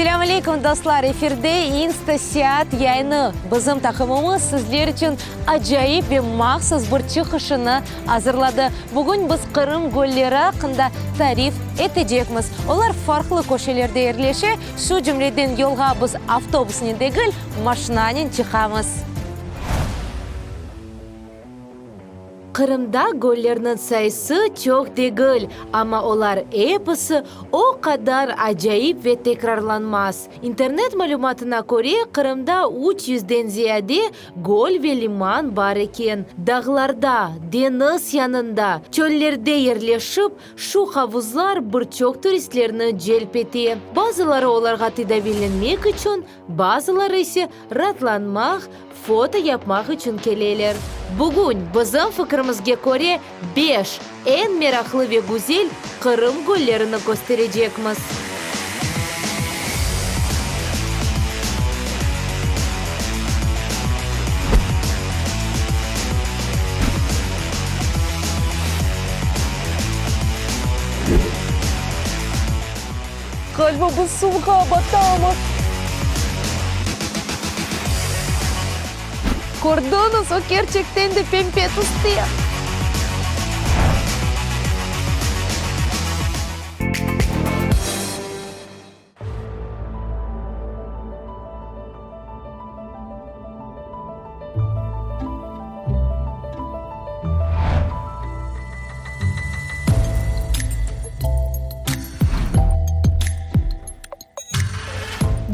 Selâm aleyküm, dostlar! Efirde İnsta-seat yayını. Bizim taqımımız sizler içün acayip ve mahsus bir çıqışını azırladı. Bugün biz Qırım gölleri aqqında tarif etecekmiz. Olar farqlı köşelerde yerleşe, şu cümleden yolğa biz avtobusnen degil, maşinanen çıqamız. Qırımda göllerniñ sayısı çoq degil, amma olar episi o qadar acayip ve tekrarlanmaz. İnternet malümatına köre, Qırımda üç yüzden ziyade göl ve liman bar eken. Dağlarda, deñiz yanında, çöllerde yerleşip, şu havuzlar bir çoq turistlerni celp ete. Bazıları olarğa tedaviylenmek içün, Bazıları ise raatlanmaq, foto yapmaq içün keleler. Bugün, bizim fikirimizge köre, beş eñ meraqlı ve güzel Qırım göllerini kösterecekmiz. Ğaliba biz suvğa batamız. Kördiñiz, o kerçekten de pempe tüste.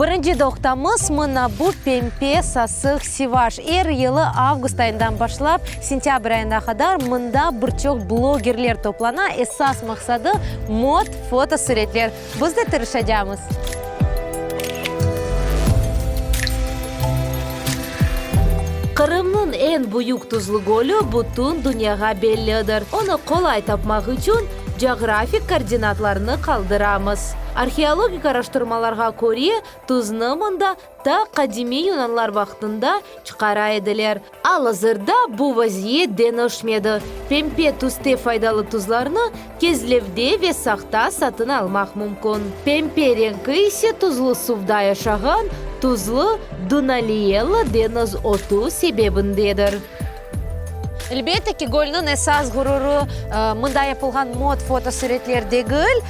Birinci toqtamız mına bu pempe sasıq Sivaş. Er yılı avgust ayından başlap sentâbr ayına qadar mında bir çoq blogerler toplana. Esas maqsadı, mot fotosuretler. Biz de tırışacamız. Qırımnıñ eñ büyük tuzlu gölü bütün dünyağa bellidir. Onı qolay tapmaq içün coğrafik koordinatlarnı qaldıramız. Arheologik araştırmalarğa köre, tuznı mında ta qadimiy yunanlar vaqtında çıqara ediler. Al-azırda bu vaziyet deñişmedi. Pempe tüste faydalı tuzlarnı Kezlevde ve Saqta satın almaq mümkün. Pempe renki ise tuzlu suvda yaşağan tuzlu Dunaliella deñiz otu sebebindedir. Elbette ki, gölniñ esas ğururı mında yapılğan mod fotosuretler degil,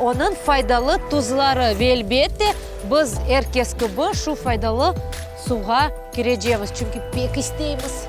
onıñ faydalı tuzları. Ve elbette, biz er kes kibi şu faydalı suvğa kirecemiz, çünki pek isteymiz.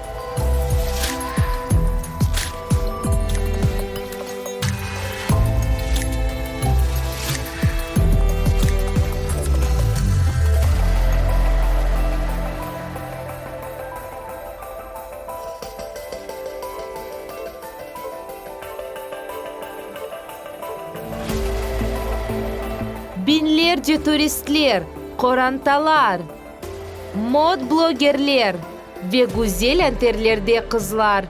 Biñlerce turistler, qorantalar, mod blogerler ve güzel anterlerde qızlar.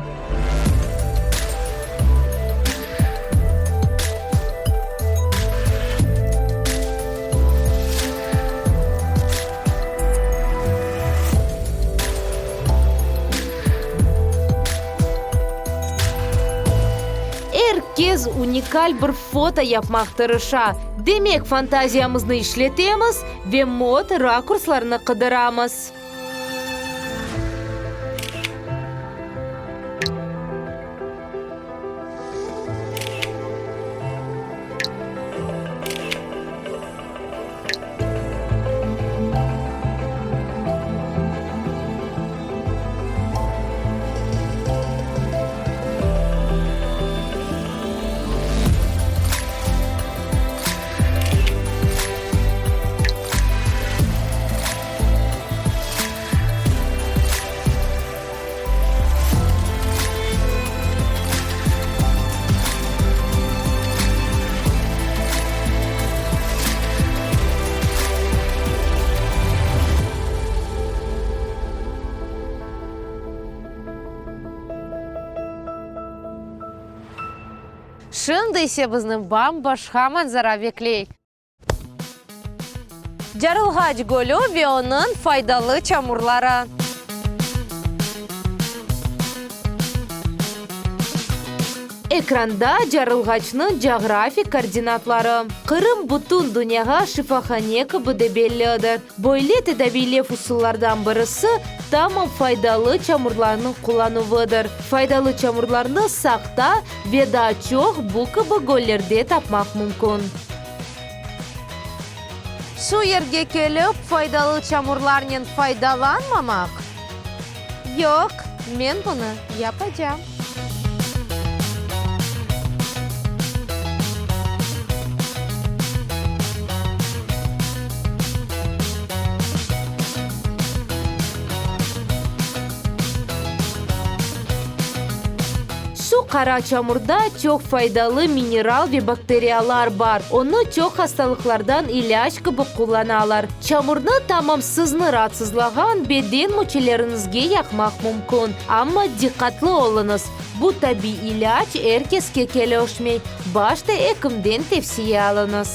Er kes unikal bir foto yapmaq tırışa. Demek, fantaziyamıznı işletemiz ve mod rakurslarını qıdıramız. Şimdi ise bizni bam-başqa manzara bekley. Carılğaç gölü ve onıñ faydalı çamurları. Ekranda carılğaçnıñ coğrafik koordinatları. Qırım bütün dünyağa şifahane kibi de bellidir. Böyle tedaviylev usullardan birisi, tamam faydalı çamurlarnıñ qullanuvıdır. Faydalı çamurlarnı Saqta ve daa çoq bu kibi göllerde tapmaq mümkün. Şu yerge kelip, faydalı çamurlarnen faydalanmamaq? Yoq, men bunı yapacam. Şu qara çamurda çoq faydalı mineral ve bakteriyalar bar, onı çoq hastalıqlardan ilâc kibi qullanalar. Çamurnı tamam sizni raatsızlağan beden müçeleriñizge yaqmaq mümkün, amma diqqatlı oluñız, bu tabiiy ilâc er keske kelişmey, başta ekimden tevsiye alıñız.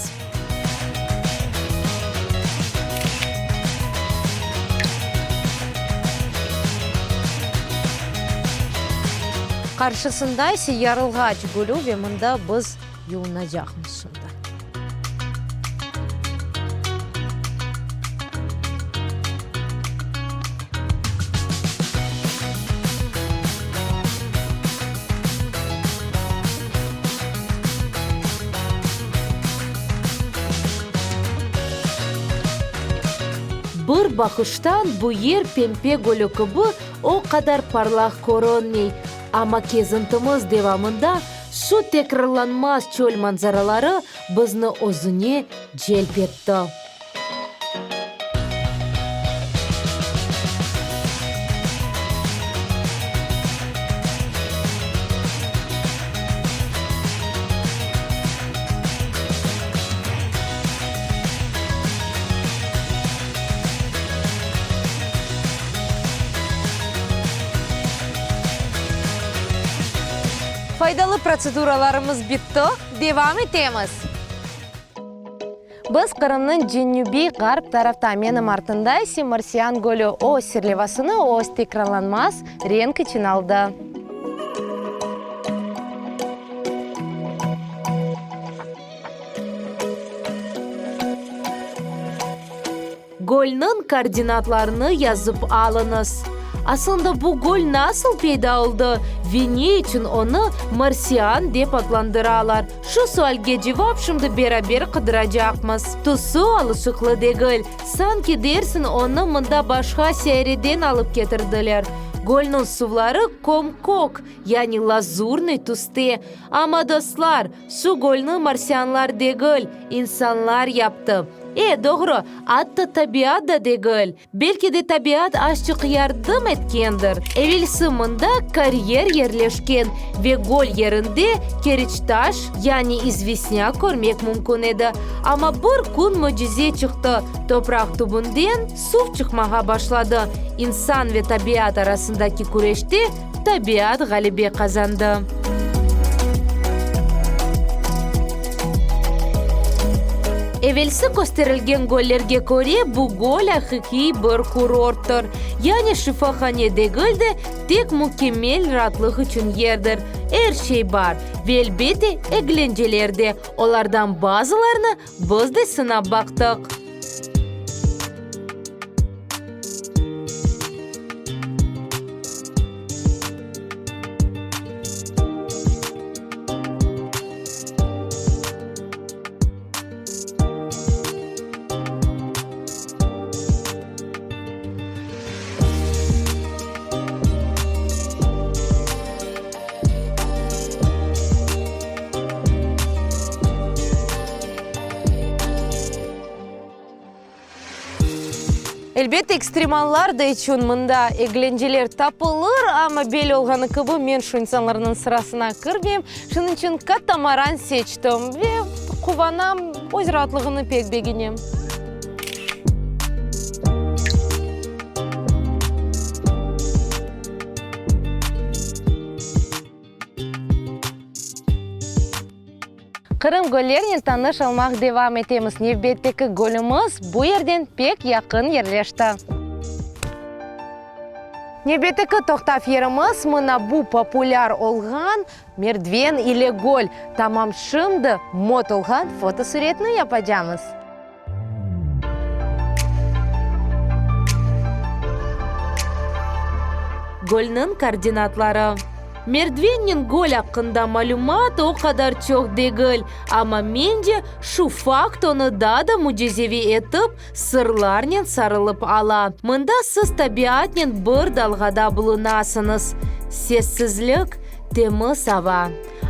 Qarşısında ise Yarılğaç gölü ve mında biz yuvunacaqmız şimdi. Bir baqıştan bu yer Pempe gölü kibi o qadar parlaq körünmey, amma kezintimiz devamında şu tekrarlanmaz çöl manzaraları bizni özüne celp etti. Faydalı protseduralarımız bitti, devam etemiz. Biz Qırımnıñ cenübiy ğarp tarafta, menim artımda ise Marsian gölü öz serlevasını öz tekrarlanmaz renk içün aldı. Gölniñ koordinatlarını yazıp alıñız. Aslında bu göl nasıl peyda oldı ve ne içün onı Marsian dep adlandıralar? Şu sualge cevap şimdi beraber qıdıracaqmız. Tüsü alışıqlı degil, sanki dersiñ onı mında başqa seyyareden alıp ketirdiler. Gölniñ suvları köm-kök, yani lazurnıy tüste. Amma, dostlar, şu gölni marsianlar degil, insanlar yaptı. E, doğru, atta tabiat da degil. Belki de tabiat azçıq yardım etkendir. Evelsi mında karyer yerleşken ve göl yerinde keriçtaş, yani izvestnâk körmek mümkün edi. Amma bir kün mücize çıqtı, topraq tübünden suv çıqmağa başladı. İnsan ve tabiat arasındaki küreşte tabiat ğalebe qazandı. Evelsi kösterilgen göllerge köre, bu göl aqiqiy bir kurorttır. Yani şifahane degil de, tek mükemmel raatlıq içün yerdir. Er şey bar, ve elbette, eglenceler de, olardan bazılarını biz de sınap baqtıq. Elbette, ekstremallar da içün mında eglenceler tapılır, amma belli olğanı kibi, men şu insanlarnıñ sırasına kirmeyim. Şunıñ içün katamaran seçtim ve quvanam, öz raatlığını pek begenem. Qırım göllerinen tanış olmaq devam etemiz. Nevbetteki gölümiz bu yerden pek yaqın yerleşti. Nevbetteki toqtav yerimiz mına bu populâr olğan Merdven ile göl. Tamam şimdi mot olğan fotosuretni yapacamız. Gölniñ koordinatları. Merdvennen göl aqqında malümat o qadar çoq degil, amma mence, şu fakt onı daa da mücizeviy etip, sırlarnen sarılıp ala. Mında siz tabiatnen bir dalğada bulunasıñız. Sessizlik, temiz ava.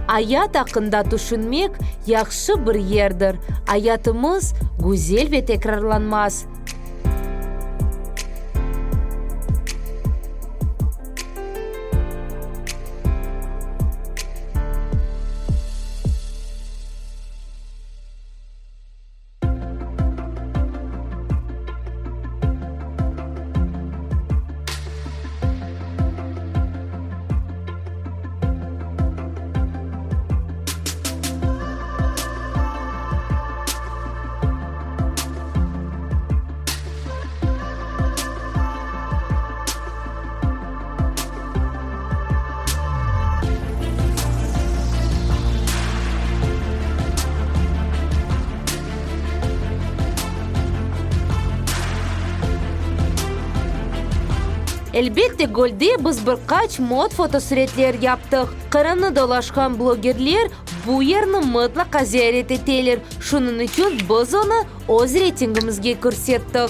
Ayat aqqında tüşünmek yahşı bir yerdir. Ayatımız güzel ve tekrarlanmaz. Elbette, gölde biz bir qaç mod fotosuretler yaptıq. Qırımnı dolaşqan blogerler bu yerni mıtlaqa ziyaret eteler, şunıñ içün biz onı öz reytingimizge kirsettik.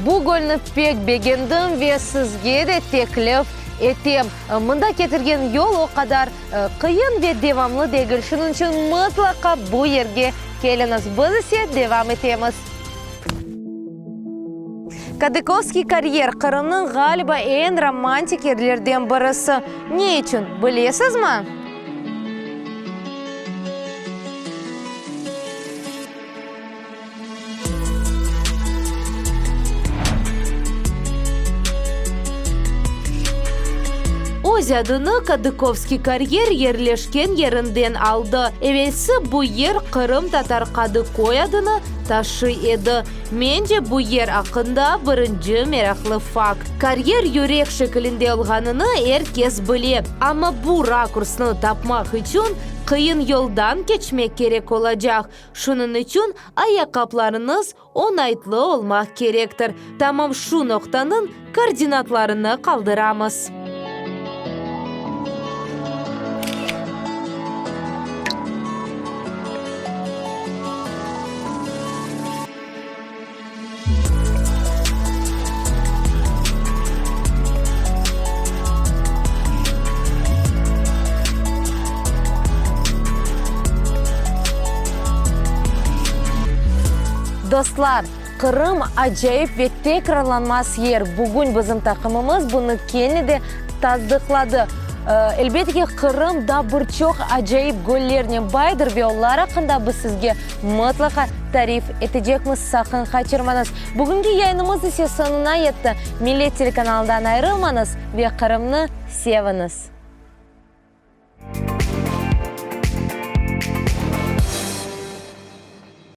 Bu gölni pek begendim ve sizge de teklif etem. Mında ketirgen yol o qadar qıyın ve devamlı degil, şunıñ içün mıtlaqa bu yerge keliñiz. Biz ise devam etemiz. Kadıkovskiy karyer, Qırımnıñ, ğaliba, eñ romantik yerlerden birisi. Ne içün, bilesizmi? Öz adını Kadıkovskiy karyer yerleşken yerinden aldı. Evelsi bu yer qırımtatar Qadıköy adını taşıy edi. Mence, bu yer aqqında birinci meraqlı fakt, karyer yürek şekilinde olğanını er kes bile, amma bu rakursnı tapmaq içün qıyın yoldan keçmek kerek olacaq, şunıñ içün ayaqqaplarıñız oñaytlı olmaq kerektir. Tamam şu noqtanıñ koordinatlarını qaldıramız. Dostlar, Qırım, acayip ve tekrarlanmaz yer. Bugün bizim taqımımız bunı kene de tasdıqladı. Elbette ki, Qırım da bir çoq acayip göllernen baydır ve olar aqqında biz sizge mıtlaqa tarif etecekmiz, saqın qaçırmañız. Bugünki yayınımız ise soñuna yetti. Millet telekanalından ayırılmañız ve Qırımnı seviñiz!